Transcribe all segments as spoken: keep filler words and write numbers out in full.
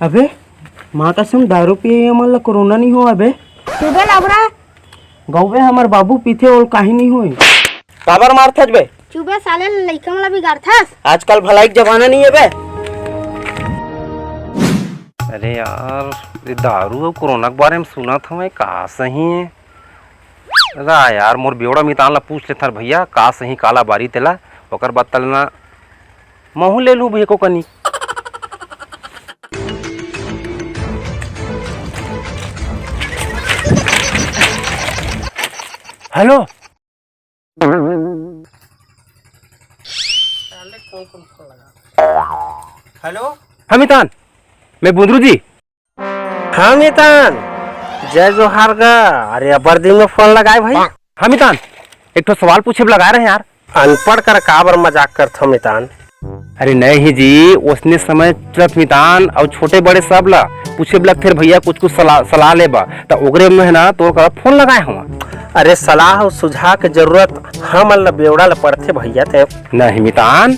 अबे, माँ कसम, दारू पिए ये मन ला कोरोना नहीं हो अबे। चुबे लबरा। गौबे हमर बाबू पीथे, ओल काहे नहीं होए। काबर मारथस बे? चुबे साले, लइका मन ला बिगाड़थस। आजकल भलाई के जमाना नहीं है बे। अरे यार, ये दारू अउ कोरोना के बारे में सुनत हवं, का सही है? रा यार, मोर बेवड़ा मितान ला पूछ लेथन भैया, का सही काला बारी तेला, ओकर बाद तलना महू ले लूँ भैया को कनी। हेलो। हेलो। हाँ मितान, मैं बुंदरू जी। हाँ मितान, जय जोहार गा। अरे अब्बड़ दिन में फोन लगाए भाई। हाँ मितान, एक ठो सवाल पूछे बर लगाए रहे यार। अनपढ़ कर काबर मजाक करथो मितान? अरे नहीं जी, ओसने समय चलत मितान, अउ छोटे बड़े सब ला पूछे बर लगथे भैया, कुछ कुछ सलाह, सलाह लेबा, त ओकरे में है ना, तोर करा फोन लगाए हवा। अरे सलाह अउ सुझाव के जरूरत हमन ला बेवड़ा ला पड़थे भैया ते। नहीं मितान।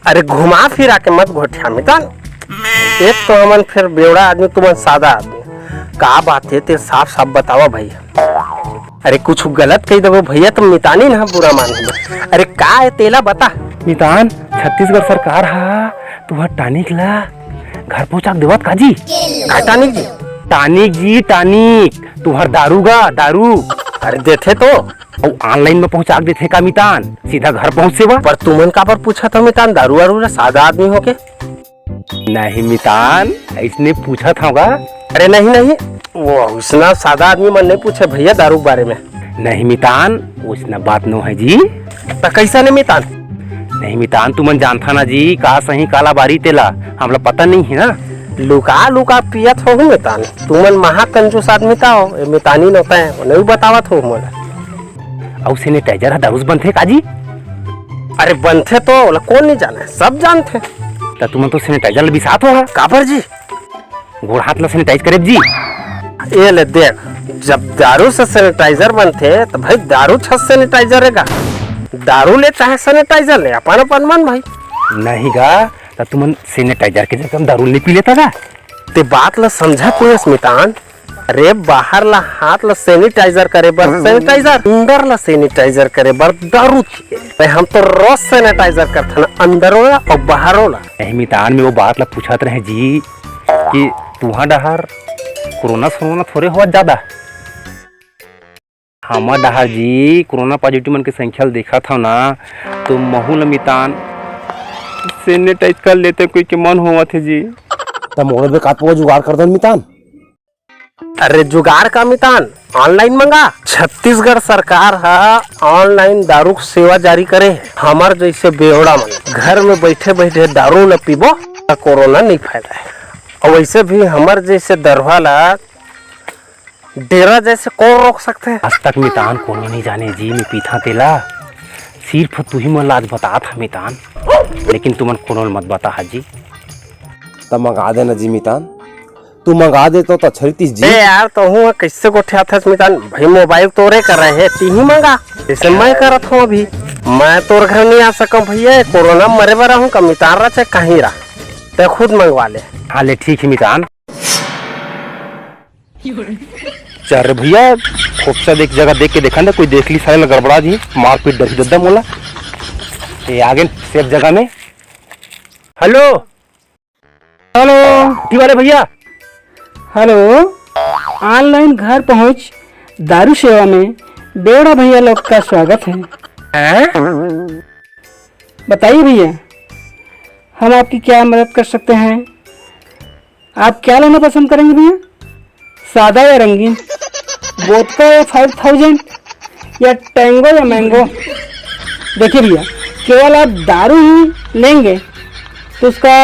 अरे घुमा फिरा के मत गोठिया मितान। एक तो हमन फिर बेवड़ा आदमी, तुमन सादा आदमी। का बात है ते साफ साफ बतावा भैया। अरे कुछ गलत कही देबो भैया, तुम मितानी ना बुरा मान। अरे का है तेला बता। मितान, छत्तीसगढ़ सरकार हा तुहर टानिक ला घर पहुंचा के देवत का जी? का टानिक जी? टानिक जी, टानिक, तुहर दारू गा, दारू। अरे देथे तो। अउ online में पहुंचा के देथे का मितान, सीधा घर पहुंच सेवा? पर तुमन काबर पूछत हो मितान, दारू वारू ला, सादा आदमी होके? नहीं मितान, इसने पूछत हव गा। अरे नहीं नहीं, वो उसना सादा आदमी मन नहीं पूछे भैया दारू के बारे में। नहीं मितान, उसना बात नो है जी। त कैसा ने मितान? नहीं मितान, तुमन जानथा ना जी, का सही काला बारी तेला, हमला पता नहीं है ना। लुका लुका पियत हो मितान, तुमन महाकंजूस आदमी ता हो, ए मितानी नो तय, नहीं बतावत हो मोला। अउ sanitizer ह दारू से बनथे का जी? अरे बनथे तो, ओला कोन नहीं जाने, सब जानथे। त तुमन तो sanitizer ल बिसात हो हा। काबर जी? गोड़ हाथ ला sanitize करे जी। ये ले देख, जब दारू से sanitizer बनथे, त भाई दारू छस sanitizer रेगा। दारू ले चाहे sanitizer ले, अपन अपन मन भाई। नहीं गा, त तुमन sanitizer के जगह दारू नहीं पी लेता का? ते बात ला समझत नहीं हस मितान। अरे बाहर ला हाथ ला sanitizer करे बर sanitizer, अंदर ला sanitizer करे बर दारू। ते हम तो रोज sanitizer करथन, अंदरो ला अउ बाहरो ला। नहीं मितान, मैं वो बात ला पूछत रहे जी कि तुहा डहर कोरोना सोरोना थोरे होवत जादा? हमर डहार जी कोरोना positive मन के संख्या ल देखत हव ना, तो महू ल मितान sanitize कर लेते कोई के मन होवत हे जी। त मोर बर का जुगाड़ कर दन मितान। अरे जुगाड़ का मितान, online मंगा। छत्तीसगढ़ सरकार ह online दारू के सेवा जारी करे हे। हमर जैसे बेवड़ा मन घर में बैठे बैठे दारू ल पीबो त कोरोना नहीं फैलाए। और वैसे भी हमर जैसे दरुहा ला डेरा जैसे कौन रोक सकथे? आज तक मितान कोनो नहीं जाने जी, मैं पीथा तेला। सिर्फ तुही मन ला आज बतात हा मितान, लेकिन तुमन कोनो ल मत बता हा जी। त मंगा देना जी मितान, तू मंगा दे तो अच्छा रहितिस जी। ए यार, तहूँ ह कइसे गोठियाथस मितान? भाई मोबाइल तोरे कर रहे हे, तिही मंगा, जैसे मैं करत हूँ अभी। मैं तोर घर नहीं आ सकूँ भैया, कोरोना मरे बर रहूँ का मितान रह चाहे कहीं रह, ते खुद मंगवा ले। हाँ ले ठीक है मितान। चल रे भैया, खोपचा देख, जगह देख के देखन दे, कोई देख ली साले ला गड़बड़ा जी, मारपीट डरही दद्दा मोला। ये आ गए सेफ जगह में। हेलो, हेलो, टी वाले भैया। हेलो, online घर पहुंच दारू सेवा में बेवड़ा भैया लोग का स्वागत है। हैं? बताइए भैया, हम आपकी क्या मदद कर सकते हैं? आप क्या लेना पसंद करेंगे भैया, सादा या रंगीन, वोडका या फ़ाइव थाउजेंड, या टैंगो या मैंगो? देखिए भैया, केवल आप दारू ही लेंगे तो उसका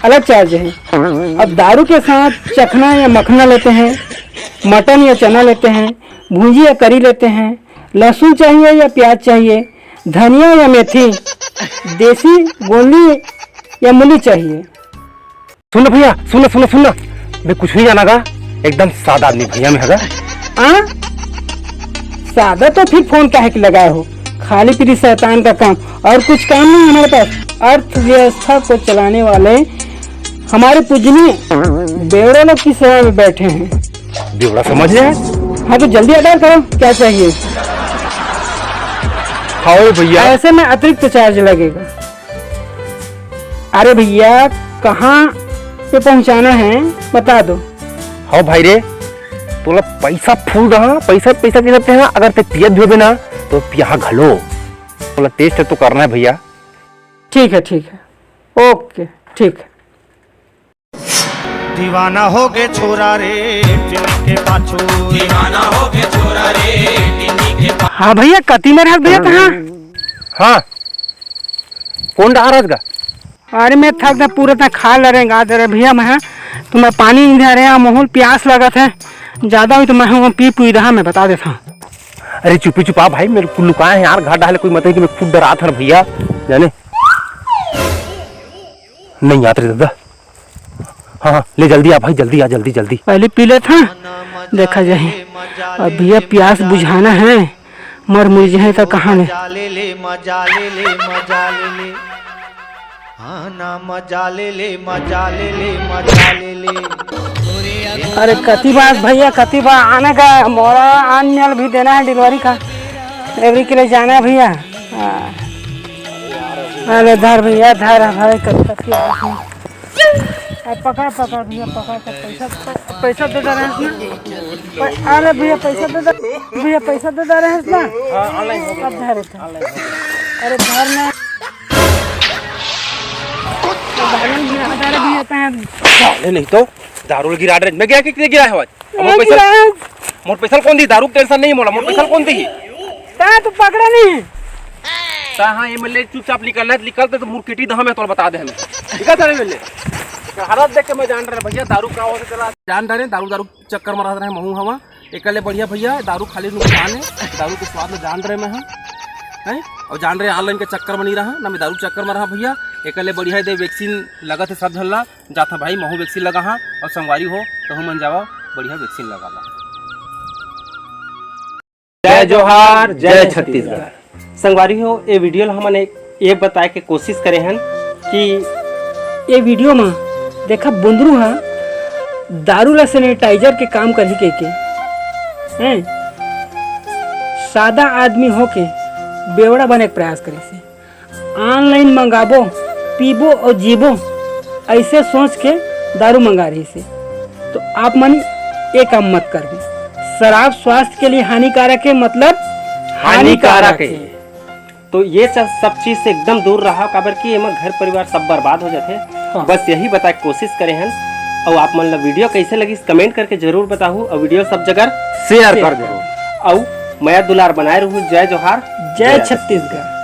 अलग चार्ज है। अब दारू के साथ चखना या मखना लेते हैं, मटन या चना लेते हैं, भुंजी या करी लेते हैं, लहसुन चाहिए या प्याज चाहिए, धनिया या मेथी, देसी गोंदी या मूली चाहिए। सुन ना भैया, सुन ना, सुन ना, सुन ना, मैं कुछ नहीं जाना गा, एकदम सादा आदमी भैया मैं हगा। हाँ, सादा तो फिर फोन काहे के लगाए हो, खाली पीली शैतान का काम, और कुछ काम नहीं हमारे पास। अर्थव्यवस्था को चलाने वाले हमारे पूजनीय बेवड़ा लोग की सेवा में बैठे हैं। बेवड़ा समझ रहे हैं? हाँ, तो जल्दी order करो, क्या चाहिए? हाँ भैया। ऐसे में अतिरिक्त charge लगेगा। अरे भैया, कहाँ पे पहुँचाना है, बता दो। हाँ भाई रे, तोला पैसा full रहा, पैसा, पैसा के साथ रहा, अगर ते पियत भी होबे ना, तो पिया घलो। तोला taste तो करना है भैया। ठीक है, ठीक है, OK, ठीक है। दीवाना हो गे छोरा रे, टिल्ली के पाछू। दीवाना हो गे छोरा रे, टिल्ली के पाछू। हाँ भैया, कति में रहत भैया, कहाँ? हाँ, कौन डहार हस गा? अरे मैं थक गे, पूरा तैं खा ले रहे, गा दे रहे भैया, मैं तो मैं पानी नहीं दे रहे, महूँ ल पियास लगत है, ज्यादा हुई तो मैं हूँ पी पुई रहा, मैं बता देता हूँ। अरे चुपी चुपा भाई, मेरे को लुकाए हैं यार, घर डाले कोई मत है कि मैं खुद डरात हन भैया, जाने नहीं आत रे दादा। हाँ, हाँ, ले जल्दी आ भाई, जल्दी आ, जल्दी, जल्दी। पहले पी लेत हँव, देखा जाही। अब भैया पियास बुझाना है, मर मुर जाही त कहाँ ले। मजा ले ले, मजा ले ले, मजा ले ले। हाँ ना, मजा ले ले, मजा ले ले, मजा ले ले। अरे कति बार भैया, कति बार आने का, मोला आन माल भी देना है delivery का, delivery के लिए जाना है भैया। हाँ। अरे धर भैया, धर भाई, कति कति आ। अब पकड़, पकड़ भैया, पकड़, तो पैसा, पैसा दे दे रहे हैं ना। प-, अरे भैया, पैसा दे दे, भैया, पैसा दे दे रहे हैं ना। हाँ, online हो गया। अब धर उठा। Online हो गया। अरे धर ना। अब दारू गिरा दे रहे भैया, तैं। साले नहीं तो, दारू गिरा रहे। मैं गिरा के कितने गिरा है आज? मोर पैसा, गिरा है। मोर पैसा कौन दी? दारू के tension नहीं मोला, मोर पैसा कौन दी? तैं तो पकड़ा नहीं। ता हाँ, MLA चुपचाप निकलना है, निकलते तो मुरकेटी दहा मैं तोला बता दे हमें। ठीक है सर, MLA। हालत देख के मैं जान रहे भैया, दारू का होते चला। जान रहे, दारू, दारू चक्कर में रह रहे, महूँ हवा। एकले बढ़िया भैया, दारू खाली नुकसान है, दारू के स्वाद में जान रहे मैं हम। हैं? और जान रहे online के चक्कर में नहीं रहा, ना मैं दारू चक्कर में रहा भैया। एकले बढ़िया दे vaccine लगत है सब झल्ला, जाथा भाई, महूँ vaccine लगा हाँ, और संगवारी हो, तो हम मन जावा, बढ़िया vaccine लगा ला। जय जोहार, जय छत्तीसगढ़। संगवारी हो, ये video ला हमन एक ये बताए के कोशिश करे हन कि ये video म देखा, बुंदरू ह दारू ला sanitizer के काम करही कहिके, हैं, सादा आदमी होके बेवड़ा बने के प्रयास करे से। Online मंगाबो, पीबो और जीबो, ऐसे सोच के दारू मंगा रही से। तो आप मन ये काम मत करबे। शराब स्वास्थ्य के लिए हानिकारक है, मतलब हानिकारक हानिकारक है। है। तो ये च-, सब चीज से एकदम दूर रहा, काबर कि एमा घर परिवार सब बर्बाद हो जाथे। हाँ। बस यही बताए के कोशिश करे हन। और आप मन ला video कैसे लगिस, comment करके जरूर बताहू, और video सब जगह share share कर करो। देहू। और मया दुलार बनाए रहू। जय जोहार, जय जय छत्तीसगढ़।